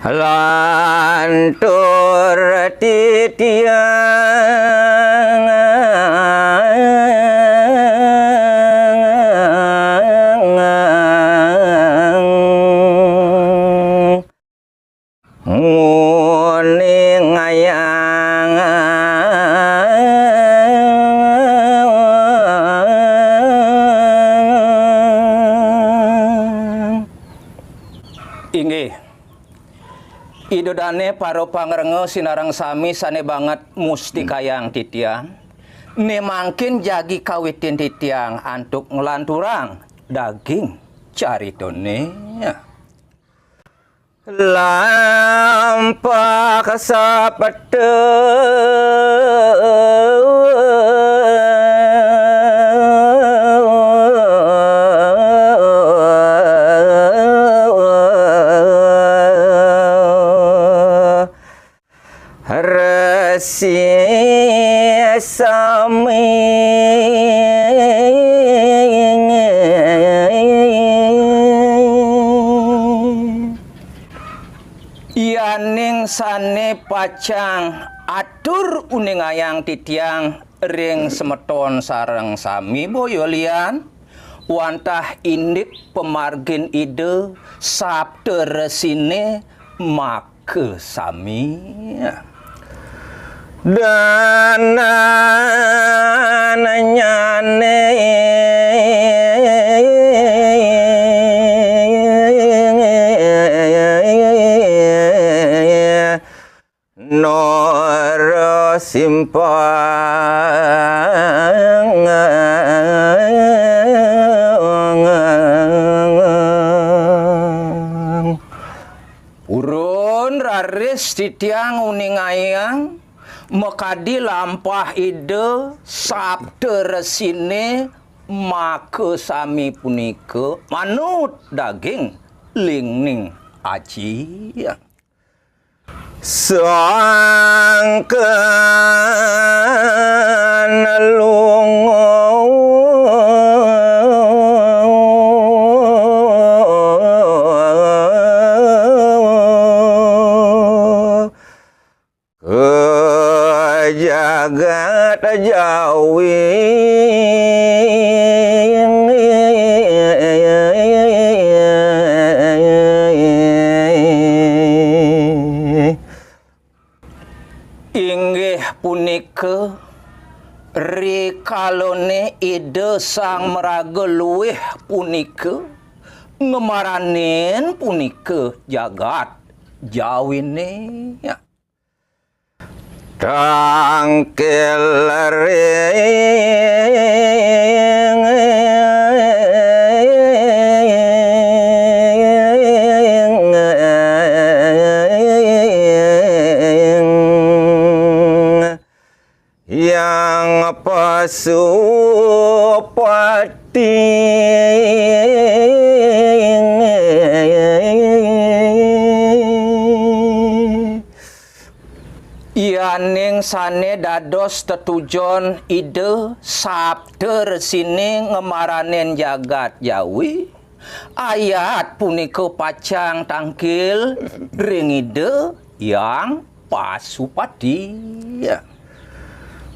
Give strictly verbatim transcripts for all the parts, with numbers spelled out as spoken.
Lantur titiang nguningayang. Inggih. Ida dané para pangrenga sinareng sami sané banget mustikayang titiang. Né mangkin jagi kawitin titiang antuk nglanturang daging caritané. Lampah sapeta. Resi sami. Yaning sané pacang atur uningayang titiang ring semeton sareng sami boya lian, wantah indik pamargin Ida, sapta resiné maka sami. Dananyané. Nara simpang. Purun raris titiang uningayang makadi lampah Ida, sapta resiné maka sami punika manut daging lingning aji. Sangkan lunga ka jagat Jawi. Inggih punika, rikalané Ida Sang Maraga Luih punika ngamaranin punika jagat Jawiné. Tangkil ring Hyang Pasupati. Yaning sané dados tetujon Ida, sapta resiné ngamaranin jagat Jawi, ayat punika pacang tangkil ring Ida Hyang Pasupati.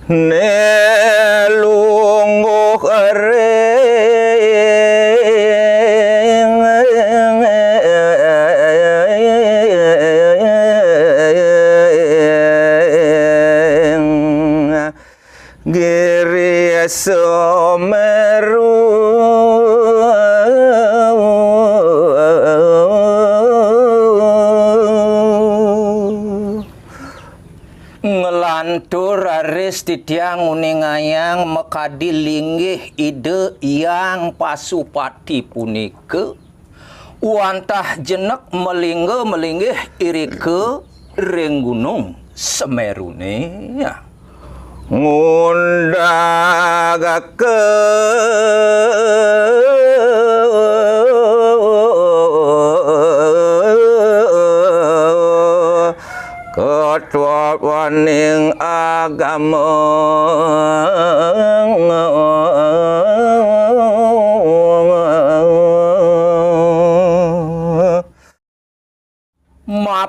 Né lungguh ring Giri Semeru. Nglantur raris titiang nguningayang makadi linggih Ida Hyang Pasupati punika, wantah jenek malingga malinggih irika ring Gunung Semeruné. Ngundagaka katwawaning agama.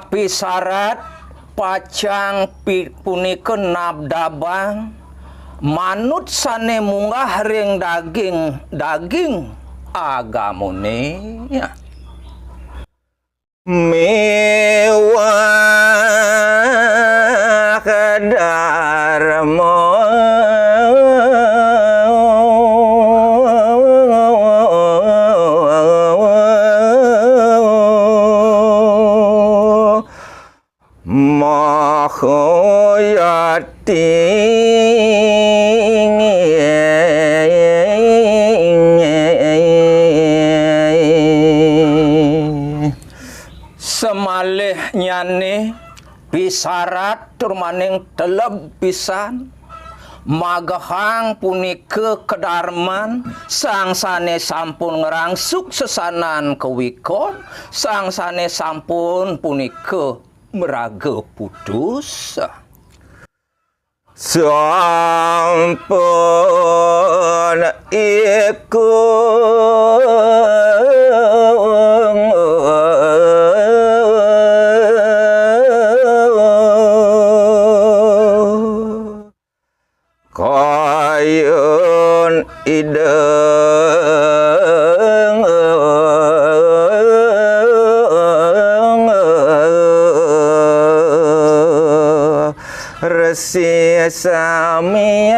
Pisarat pacang pi-, punika nabdabang manut sane munggah ring daging, daging agamane. Miwah darma. Mahayati. Samalihnyane pisarat tur maning teleb pisan, magehang punika kadarman, sang sane sampun ngrangsuk sesanan kawikon, sang sane sampun punika maraga putus. Sampun iku kayun Ida Resi samian.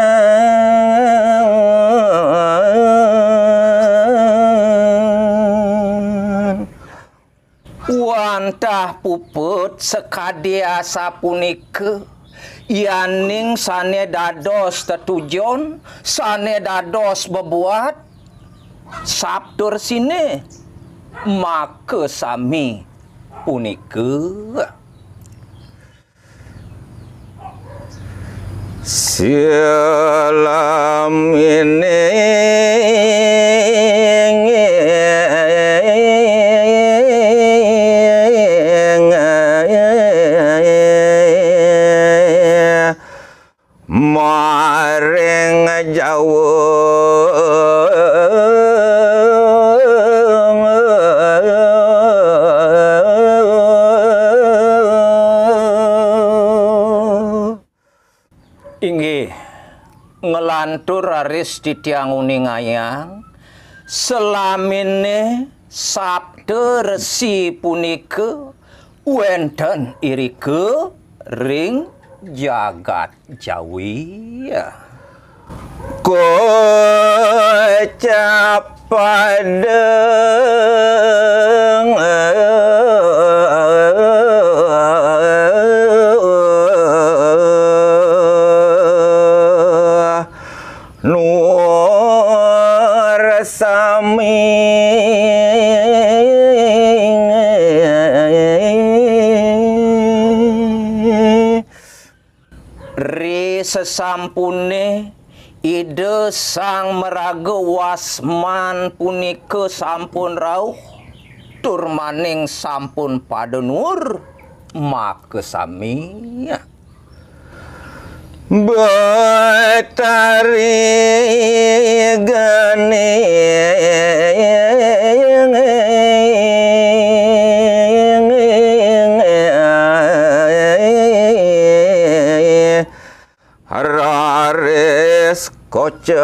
Wantah puput sakadi asapunika, yaning sane dados tetujon, sane dados bebuat, saptursine makasami punika. Salamine maring Jawa. Inggih, nglantur raris titiang uningayang, salamine Sapta Resi punika wenten irika ring jagat Jawi. Kocap padeng nuwur sami. Ri sesampune Ida Sang Maraga Wasman punika sampun rauh, tur maning sampun pada nuwur, makasami Betari Geni. Raris kocap.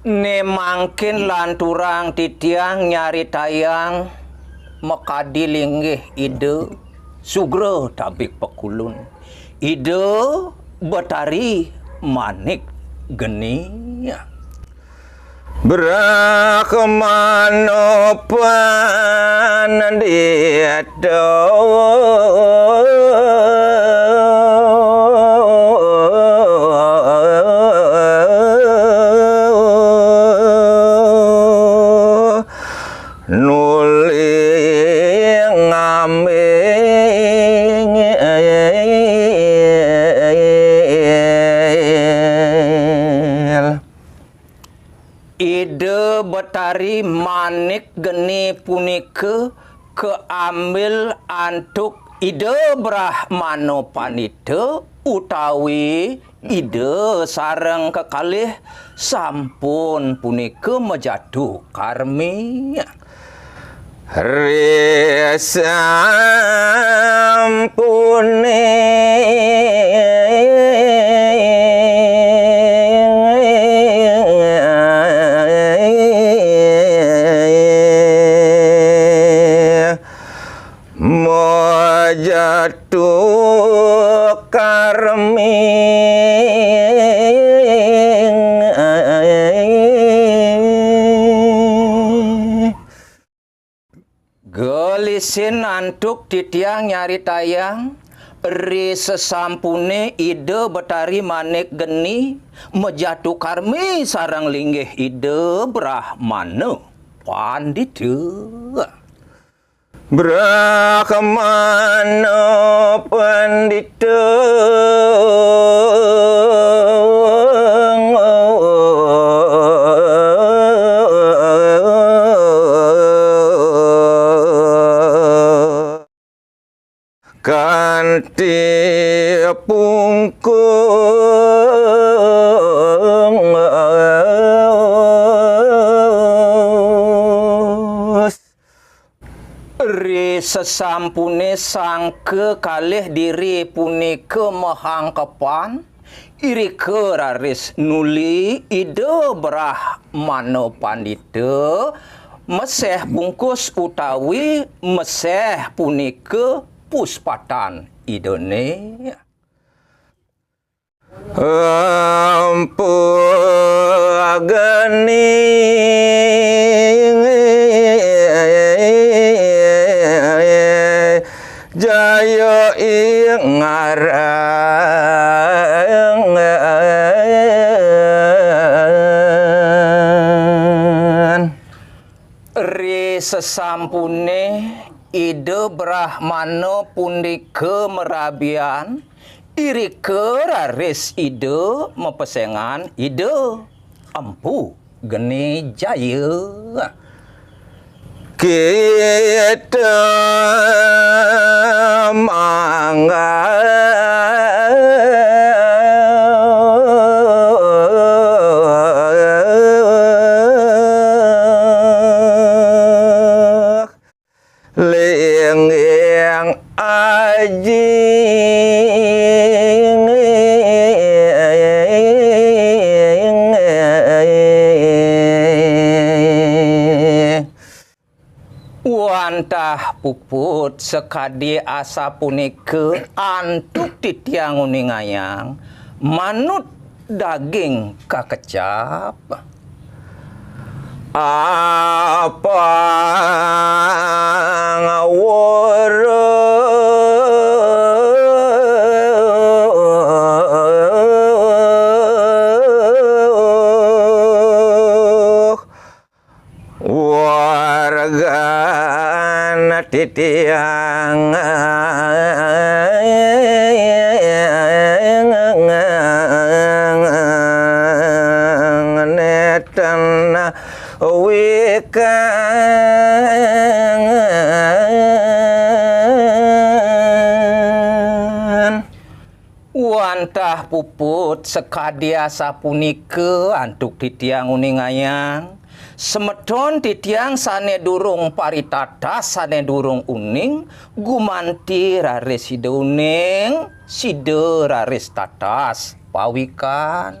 Ne mangkin lanturang titiang nyaritayang makadi linggih Ida Sugra Tabik Pakulun, Ida Betari Manik Geni. Brahmana Dita nuli ngambil. Ida Betari Manik Geni punika kaambil antuk Ida Brahmana Pandita utawi Ida sareng kekalih sampun punika majatu karmi. Risampune majatu karmi. Gelisin antuk titiang nyaritayang, ri sesampune Ida Betari Manik Geni majatu karmi sareng linggih Ida Brahmana Pandita. Brahmana Pandita. Kanti pungkus. Ri sesampune sang kekalih diri punika mahangkepan, irika raris nuli Ida Brahmana Pandita meseh bungkus utawi meseh punika puspatan Idane. Empu Agni Jaya ing ngaran. Ri sesampune Ida Brahmana punika marabian, irika raris Ida mapesengan Ida Empu Geni Jaya. Kita manggah linggih aji. Wantah puput sakadi asapunika antuk titiang nguningayang, manut daging kakecap. Apang weruh wargan titiang neten wikan. Wantah puput sakadi asapunika antuk titiang nguningayang, semeton titiang sane durung paritatas, sane durung uning, gumanti raris sida uning, sida raris tatas pawikan.